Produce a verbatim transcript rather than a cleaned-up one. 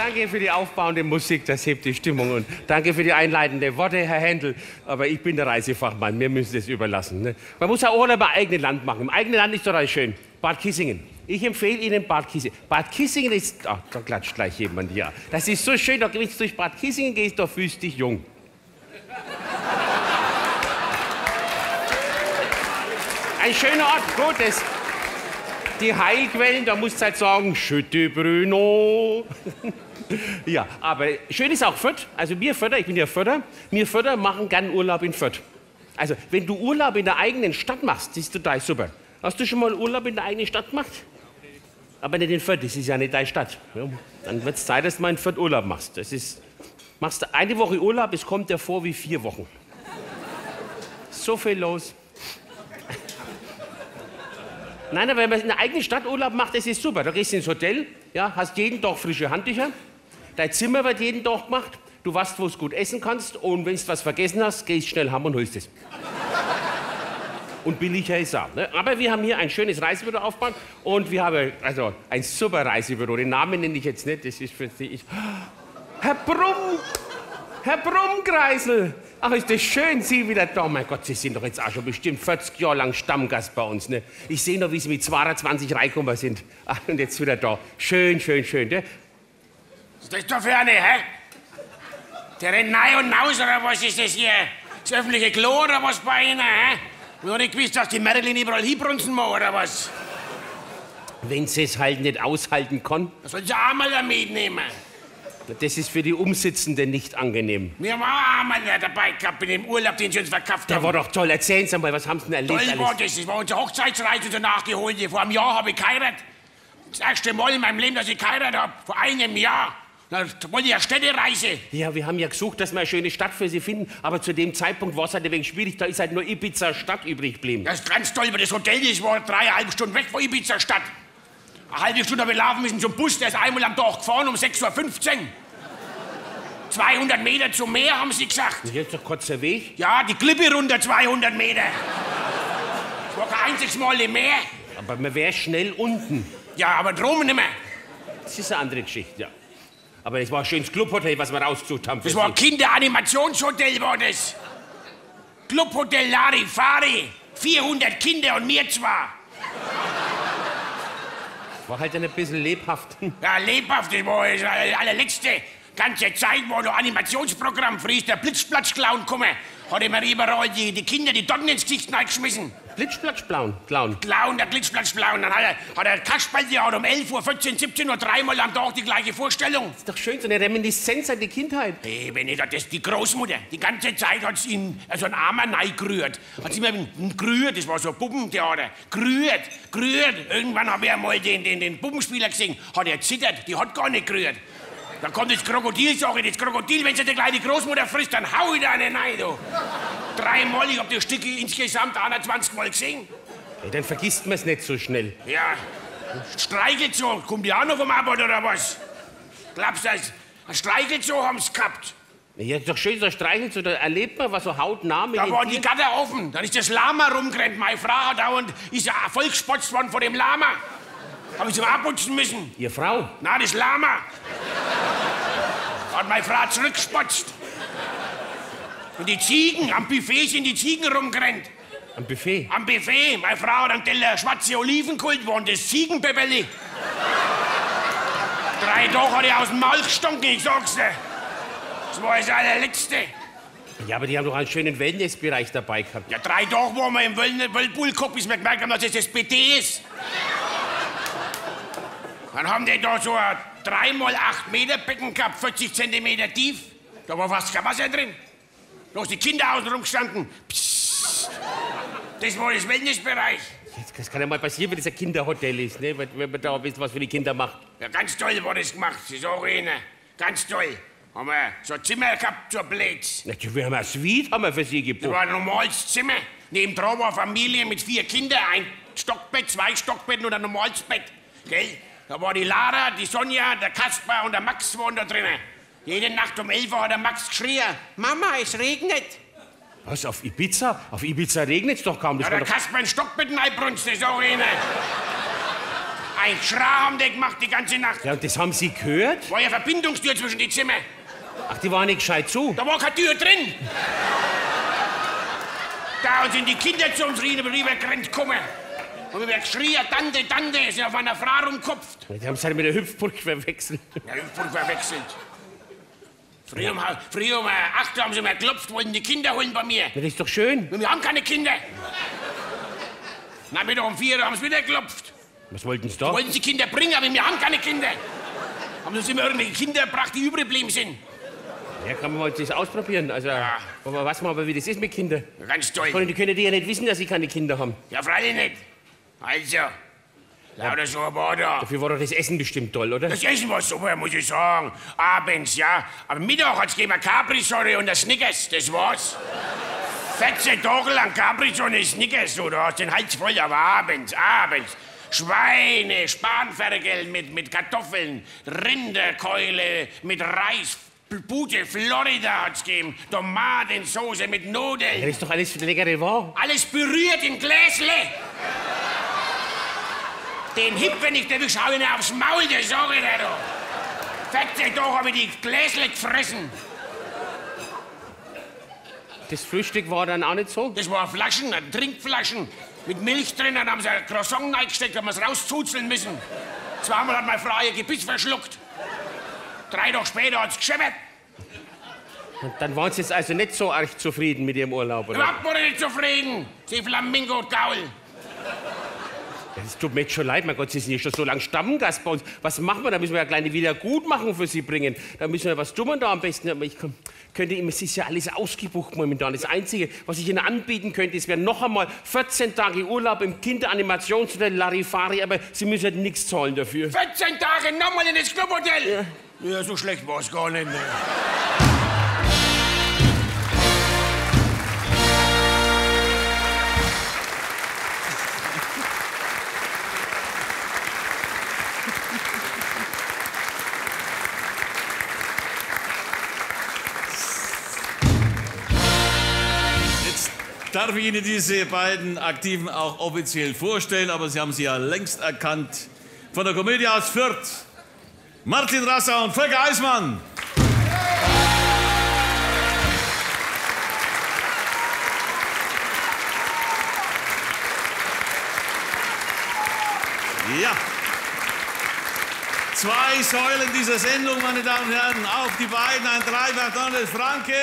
Danke für die aufbauende Musik, das hebt die Stimmung. Und danke für die einleitenden Worte, Herr Händel. Aber ich bin der Reisefachmann, mir müssen das überlassen, ne? Man muss ja Urlaub im eigenen Land machen. Im eigenen Land ist doch alles schön. Bad Kissingen. Ich empfehle Ihnen Bad Kissingen. Bad Kissingen ist, ach, da klatscht gleich jemand, ja. Das ist so schön, da, wenn du durch Bad Kissingen gehst, da fühlst du dich jung. Ein schöner Ort, gut, das, die Heilquellen, da musst du halt sagen, Schütte Bruno. Ja, aber schön ist auch Fürth. Also wir Fürther, ich bin ja Fürther, wir Fürther machen gern Urlaub in Fürth. Also, wenn du Urlaub in der eigenen Stadt machst, das ist total super. Hast du schon mal Urlaub in der eigenen Stadt gemacht? Aber nicht in Fürth, das ist ja nicht deine Stadt. Ja, dann wird's Zeit, dass du mal in Fürth Urlaub machst. Das ist, machst du eine Woche Urlaub, es kommt dir vor wie vier Wochen. So viel los. Nein, aber wenn man in der eigenen Stadt Urlaub macht, das ist super. Da gehst du ins Hotel, ja, hast jeden Tag frische Handtücher, dein Zimmer wird jeden Tag gemacht, du weißt, wo du gut essen kannst und wenn du was vergessen hast, gehst schnell heim und holst es. Und billiger ist auch, ne? Aber wir haben hier ein schönes Reisebüro aufgebaut und wir haben, also ein super Reisebüro, den Namen nenne ich jetzt nicht, das ist für Sie, ich, Herr Brumm, Herr Brummkreisel, ach, ist das schön, Sie wieder da. Mein Gott, Sie sind doch jetzt auch schon bestimmt vierzig Jahre lang Stammgast bei uns, ne? Ich sehe noch, wie Sie mit zweiundzwanzig reingekommen sind. Ach, und jetzt wieder da. Schön, schön, schön, ne? Was ist das da für eine, hä? Der rennt rein und raus, oder was ist das hier? Das öffentliche Klo, oder was bei Ihnen, hä? Noch nicht gewusst, dass die Marilyn überall hinbrunzen mag, oder was? Wenn sie es halt nicht aushalten kann. Was soll sie einmal da mitnehmen? Das ist für die Umsitzenden nicht angenehm. Wir haben auch einmal wer dabei gehabt in dem Urlaub, den Sie uns verkauft haben. Der war doch toll. Erzählen Sie mal, was haben Sie denn erlebt alles? Toll war das. Das war unsere Hochzeitsreise, unsere nachgeholte. Vor einem Jahr habe ich geheiratet. Das erste Mal in meinem Leben, dass ich geheiratet habe. Vor einem Jahr. Da wollte ich eine Städtereise. Ja, wir haben ja gesucht, dass wir eine schöne Stadt für Sie finden, aber zu dem Zeitpunkt war es halt ein wenig schwierig, da ist halt nur Ibiza Stadt übrig geblieben. Das ist ganz toll, weil das Hotel, das war dreieinhalb Stunden weg von Ibiza Stadt. Eine halbe Stunde habe ich laufen müssen zum Bus, der ist einmal am Tag gefahren um sechs Uhr fünfzehn. Zweihundert Meter zum Meer, haben sie gesagt. Und jetzt der kurze Weg? Ja, die Klippe runter, zweihundert Meter. Das war kein einziges Mal im Meer. Aber man wäre schnell unten. Ja, aber drum nimmer. Das ist eine andere Geschichte, ja. Aber es war ein schönes Clubhotel, was wir rausgesucht haben für Sie. Das war ein Kinderanimationshotel, war das. Clubhotel Larifari, vierhundert Kinder und wir zwei. War halt ein bisschen lebhaft. Ja, lebhaft, das war das aller-, allerletzte. Ganze Zeit war noch Animationsprogramm, früh ist der Blitzplatz-Clown gekommen. Hat immer überall die, die Kinder die Dotten ins Gesicht reingeschmissen. Blitzplatz-Clown, Clown. Clown, der Blitzplatz-Clown. Dann hat er, hat er Kasperl, der hat um elf Uhr vierzehn, siebzehn Uhr dreimal am Tag die gleiche Vorstellung. Ist doch schön, so eine Reminiszenz an die Kindheit. Hey, wenn ich das, die Großmutter, die ganze Zeit hat sie in, also einen Arm reingerührt. Hat sie immer gerührt, das war so ein Puppentheater. Gerührt, gerührt. Irgendwann habe ich einmal den, den, den Puppenspieler gesehen, hat er gezittert, die hat gar nicht gerührt. Da kommt das Krokodil, sage ich, das Krokodil, wenn es die kleine Großmutter frisst, dann haue ich da eine rein, du. Dreimal, ich habe das Stück insgesamt einundzwanzig Mal gesehen. Ja, dann vergisst man es nicht so schnell. Ja. Streichelt so, kommt die auch noch vom Arbeit oder was? Glaubst du, das Streichelt so haben sie gehabt? Ja, ist doch schön, so Streichelt so, da erlebt man was so hautnah mit den Tieren. Da war die Gatter offen, dann ist das Lama rumgerannt. Meine Frau hat dauernd, ist ja vollgespotzt worden von dem Lama. Habe ich sie abputzen müssen. Ihre Frau? Na, das Lama. Hat meine Frau zurückgespotzt. Und die Ziegen, am Buffet sind die Ziegen rumgerannt. Am Buffet? Am Buffet. Meine Frau hat einen Teller schwarze Oliven geholt, waren das Ziegenpepperli. Drei Tage hat er aus dem Maul gestunken, ich sage es dir. Das war das allerletzte. Ja, aber die haben doch einen schönen Wellnessbereich dabei gehabt. Ja, drei Tage waren wir im Wellne-, Whirlpool-Cockpit, bis wir gemerkt haben, dass es das B D ist. Dann haben die da so ein drei mal acht Meter Becken gehabt, vierzig Zentimeter tief. Da war fast kein Wasser drin. Bloß die Kinder außenrum gestanden. Psst. Das war das Wellnessbereich. Jetzt, das kann ja mal passieren, wenn das ein Kinderhotel ist, ne? Wenn, wenn man da ein bisschen was für die Kinder macht. Ja, ganz toll war das gemacht, das sage ich Ihnen. Ganz toll. Haben wir so ein Zimmer gehabt, so ein blödes. Na, wir haben eine Suite, haben wir für Sie gebucht. Das war ein normales Zimmer. Nebendran war eine Familie mit vier Kindern, ein Stockbett, zwei Stockbetten und ein normales Bett. Gell? Da war die Lara, die Sonja, der Kasper und der Max waren da drinnen. Jede Nacht um elf Uhr hat der Max geschrien: „Mama, es regnet.“ Was, auf Ibiza? Auf Ibiza regnet's doch kaum. Das kann doch. Ja, der Kasper ins Stockbett reingebrunzt, das sage ich Ihnen. Ein Geschrei haben die gemacht die ganze Nacht. Ja, und das haben Sie gehört? War ja Verbindungstür zwischen die Zimmer. Ach, die war nicht gescheit zu. Da war keine Tür drin. Da sind die Kinder zu uns rüber, rübergerannt gekommen. Und wir geschrien, „Tante, Tante“, sind auf einer Frau rumgehopft. Die haben es halt mit der Hüpfburg verwechselt. Ja, Hüpfburg verwechselt. Früh um, früh um, äh, acht Uhr haben sie mal geklopft, wollten die Kinder holen bei mir. Ja, das ist doch schön. Wir haben keine Kinder. Nachmittag um vier Uhr haben sie wieder geklopft. Was wollten Sie da? Wollten sie Kinder bringen, aber wir haben keine Kinder. Haben sie immer irgendwelche Kinder gebracht, die übrig geblieben sind. Ja, kann man mal das ausprobieren. Also, ja, aber weiß man aber, wie das ist mit Kindern. Ganz toll. Können, können die ja nicht wissen, dass sie keine Kinder haben. Ja, freilich nicht. Also, ja, lauter so ein Wort da. Dafür war doch das Essen bestimmt toll, oder? Das Essen war super, muss ich sagen. Abends, ja. Am Mittag hat es gegeben Capri-Sonne und ein Snickers, das war's. Vierzehn Tage lang Capri-Sonne, Snickers, du, du hast den Hals voll, aber abends, abends. Schweine, Spanferkel mit, mit Kartoffeln, Rinderkeule mit Reis, Pute Florida hat es gegeben, Tomatensoße mit Nudeln. Das ist doch alles leckere Ware. Alles püriert in Gläsle. Den Hipp, wenn ich den erwische, hau ich ihm aufs Maul, das sag ich dir doch. Vierzehn Tage habe ich die Gläsle gefressen. Das Frühstück war dann auch nicht so? Das waren Flaschen, Trinkflaschen mit Milch drin, dann haben sie ein Croissant reingesteckt, haben wir es rauszuzeln müssen. Zweimal hat meine Frau ihr Gebiss verschluckt. Drei Tage später hat es gescheppert. Und dann waren Sie jetzt also nicht so arg zufrieden mit Ihrem Urlaub, oder? Überhaupt war ich nicht zufrieden, Sie Flamingo-Gaul. Das tut mir jetzt schon leid, mein Gott, Sie sind ja schon so lange Stammgast bei uns. Was machen wir? Da müssen wir ja eine kleine Wiedergutmachung für Sie bringen. Da müssen wir was tun wir da am besten. Aber ich kann, könnte Ihnen, es ist ja alles ausgebucht momentan. Das Einzige, was ich Ihnen anbieten könnte, es wären noch einmal vierzehn Tage Urlaub im Kinderanimationshotel Larifari, aber Sie müssen halt nichts zahlen dafür. Vierzehn Tage nochmal in das Clubhotel? Ja. Ja, so schlecht war es gar nicht, ne? Jetzt darf ich Ihnen diese beiden Aktiven auch offiziell vorstellen, aber Sie haben sie ja längst erkannt. Von der Komödie aus Fürth, Martin Rassa und Volker Eismann. Ja. Zwei Säulen dieser Sendung, meine Damen und Herren. Auf die beiden ein Dreiwerk Donald Franke.